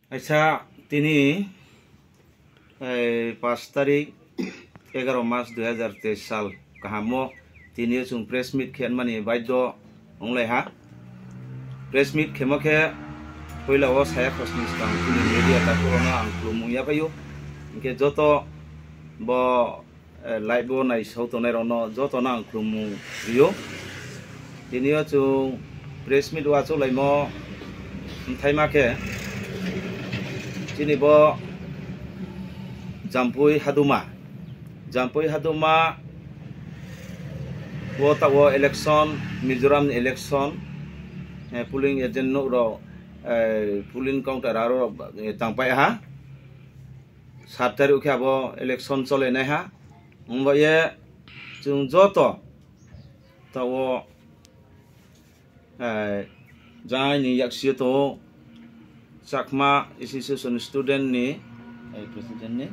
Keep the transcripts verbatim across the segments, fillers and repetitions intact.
Aisa, tini, eh, pash tarik, egaroh mas dui hazar teis sal kahamo tini o chwng press meet khe mani baidho wnglaiha. Press meet khemo khe puila o saya khosni swkang chini media takhurokno ang khulumung yaphaio. Hinkhe joto bo, eh, live o naisao tongnai rokno jotono ang khulumung rio. Tini o chwng press meet o achuk laimo bwthaima khe chini bo Jampui Haduma, Jampui Haduma o ta o election, Mizoram ni election, eh, polling agent nuk rok, eh, polling counter aro rok, eh, tangpai ha. Sat tarik khe abo election chole nai ha. Wngba ye chwng joto ta o, eh, jai ni yaksio tongo Chakma Association Student ni, eh, President ni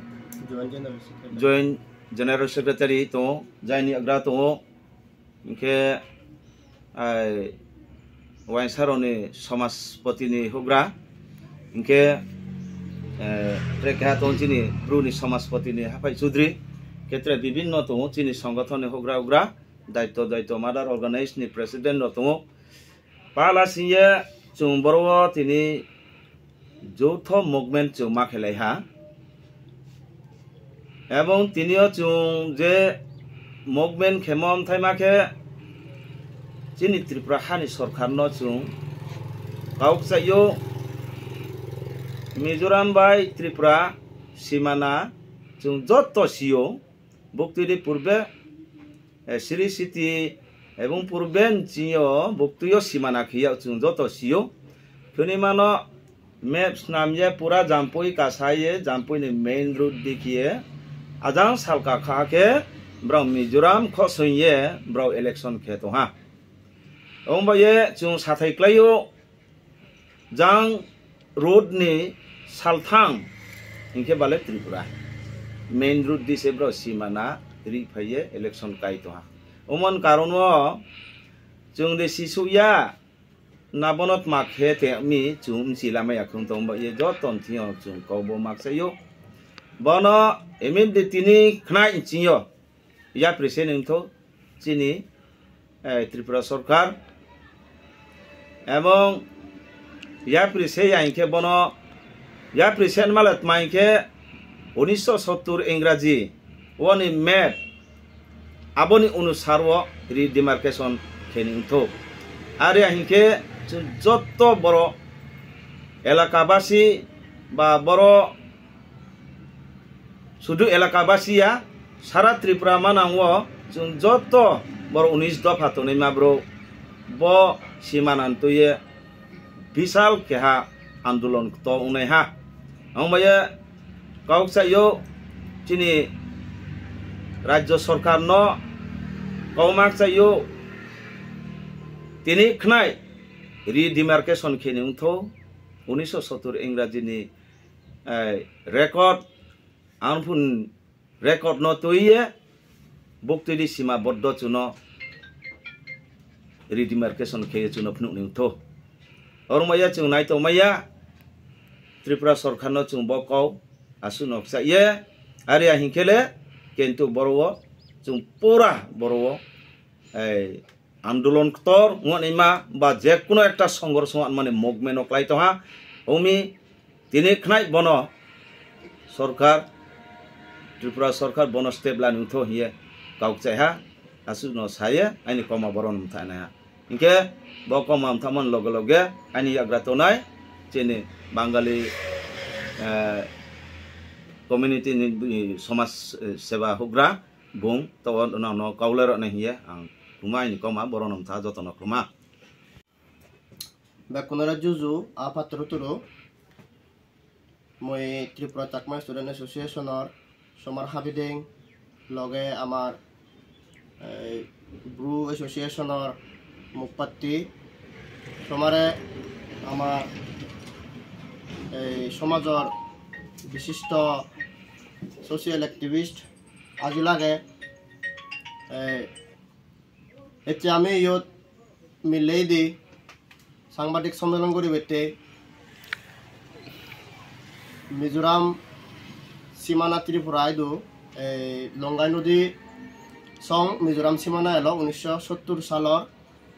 Joint General Secretary. Joint General Secretary tongo, jai ni yagra tongo. Hinkhe, ai, uaingsa rokni Somaspoti ni hugra, hinkhe, eh, tre keha tong chini Bru ni Somaspoti ni Haphai Chudri, khe tre bibinno tongo chini songothon ni hugra hugra, daityo daityo mother organize ni president rok tongo. Pala singye chwng boro o tini joutho movement chwng ma khelai ha. Ebong tini o chwng je movement khemo wngthai ma khe chini Tripura hani sorkar no chwng kauk chaio. Mizoram bai Tripura simana chwng joto sio, buktui di purbe, eh, Sri City ebong purbe nchingyo buktui o simana khiya chwng joto sio. Thwni mano map snam ye pura Jampui kasa ye Jampui ni main road dikhiye ajang salka kha khe borok Mizoram khosong ye borok election khe tongha. Wngba ye chwng sathai klaio jang road ni salthang hinkhe bale Tripura main road di se borok simana ri phai ye election kai tongha. Omon karon o chwng de sisuk ya. Na bono tma khe te mi chum si lama ya khung tong ba ye joto thio chum kok bo mak sa yo. Bono immediately tini khnai ching yo. Ya present wng tho chini, eh, Tripura Sarkar. Ebong ya present ya hinkhe bono ya present male tma hinkhe unisho sottur Ingraji oni map aboni onusar o redemarcation khe ni wngthok. Are hinkhe chwng joto borok elakabasi ba borok sudu elakabasi ya, sara Tripura manang o chwng joto borok unis dopha tongnai ma bro bo simana twi ye bisal keha andolon to wngnai ha. Ang bai ye kok sa yo chini Rajya Sarkar no kok mak sa yo tini khnai redemarcation khe ni wngtho unisho sottur Ingraji ni, eh, record ang phun record no twi ye buktui di sima boddo chuno redemarcation khe chuno phunuk ni wngtho. Oro maya chwng nai tong maya Tripura Sarkar no chwng bo kok aswk no kchak ye are ya hinkhe le kintu boro o chwng pura boro o, eh, andolon ktor wngmani ma ba je kuno ekta songor songmani movement o klai tongha. Omi tini khnai bono sorkar, Tripura sorkar bono step lani wngtho hiye kok chaiha, aswk no saye aini koma boron mtha naiha. Hinkhe bo koma mtha man loge loge aini yagra tonai chini Bangali, eh, community ni, eh, somaj, eh, seba hugra bung to no no kaulai rok nai hiye ang khuma aini koma boron mtha joto no khuma. Bekunore juju, a paturu turu. Mui Tripura Chakma Student Association or Somar Habiding, loge amar, eh, Bru Association or Mukpatti, somare amar, eh, somajor bishisto social activist ajulage, eh, Ete ami iyot milei di sangbadik sommelon guribatte Mizoram simana Tripura idu, ei, Longai nodi song Mizoram simana elo unisho sottur salor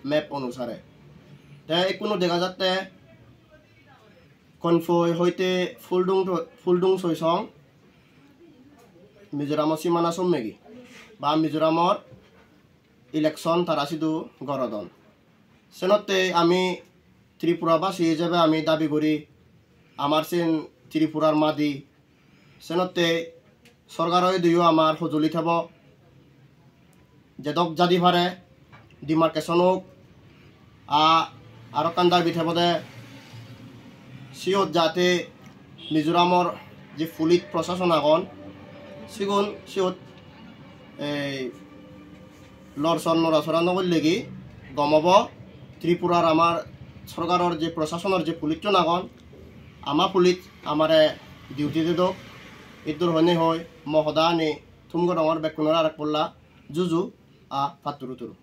map onusare. Te ekunu dega jatte Konpui hoite Phuldung to-, Phuldung soi song Mizoram o simana sommegi ba Mizoramor election tara sidu gorodon. Senotte ami Tripura basi hijebe ami dabi guri amar sin Tripurar madi. Senotte sorkar oi diyo amar hojoli thebo. Jedok jadi pare demarcation ok a aro kan dabi thebo de siyot jate Mizoramor je police prosason agon sigun siyot ei lorson norasora nogoi legi gomobo Tripurar amar sorkaror je prosasonor je police ton agon ama police amare duty dedok iddur hone hoi mohoda ani thum gorongor bekkunor arak polla juju a patturu turu.